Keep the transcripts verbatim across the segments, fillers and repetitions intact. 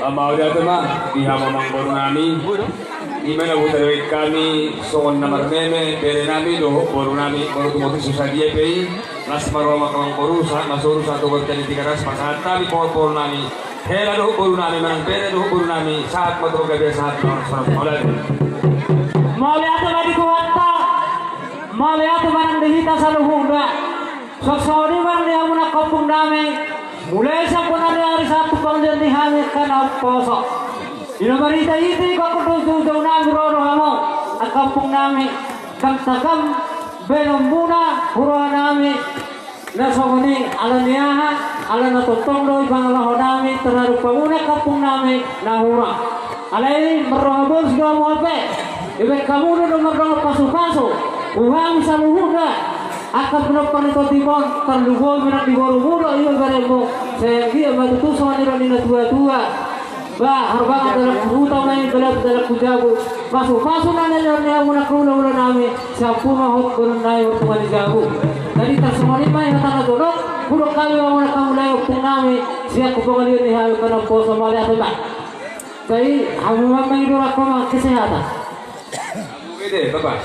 Mauliate ma di hamu amangboru nami. Ima na hutadingkon hami songon na marmeme bere nami dohot boru nami, boru tumoti so sadia pe i. Las ma roha amangboru, sahat ma soru, sahat tu bontean ni Tigaras, pasahat hami tu boru nami. Hela dohot boru nami, manang bere dohot boru nami, sahat ma tu panggabean, sahat ma tu panggabean. Mauliate ma di Tuhanta. Mauliate ma nang di hita saluhutna. Songon i ma nang di hamu angka ompung nami. Mulai sian bona ni ari sahat tu panggabean ni hami angka na umposo. Di na marhitehite gokhon dohot joujou nami ro do hamu angka ompung nami. Gam tagam baenonmuna huroha nami. Na songon i, ala ni aha, ala na tongtong do i pangalaho nami terhadap hamuna angka ompung nami na hurang. Alai marroha bolus do hamu hape. Dibaen hamu do na mardongan pasupasu tu hami saluhutna angka penumpang ni tondim on, tarlumobi nang di borumu dohot iberemu. Sai anggiat ma tutu songon nidok ni natuatua. Ba harbangan dalan tu huta ma i, ba dalan tu jabu. Pasupasu na nilehon ni hamuna angka hulahula nami, siampu ma hot boru nai hot tua ni jabu. Jadi tarsongon i ma i hata na godang. Hudok hami ma muna hamu lae ompung nami, sian tu pangalian ni hami angka na umposo, mauliate ma. Jadi hamu ma mangido rangko ma kesehatan. Oke deh, Bapak.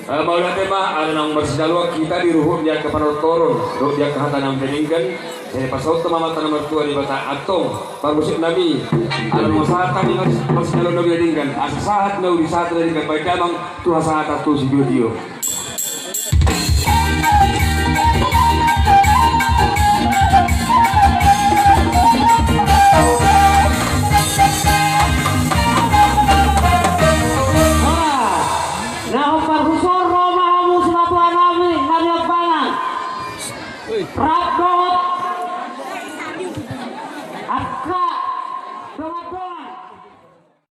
Eh, mauliate ma, ala naung marsijalouan hita di ruhut ni angka panortoron dohot di angka hata na umdenggan. Sai pasaut ma hata na martua Debata, antong parmusik nami. Ala naung sahat hami mars-, marsijalouan na umdenggan, asa sahat na umdenggan, sahat na umdenggan, baen damang tu hasahatan tu sitiotio.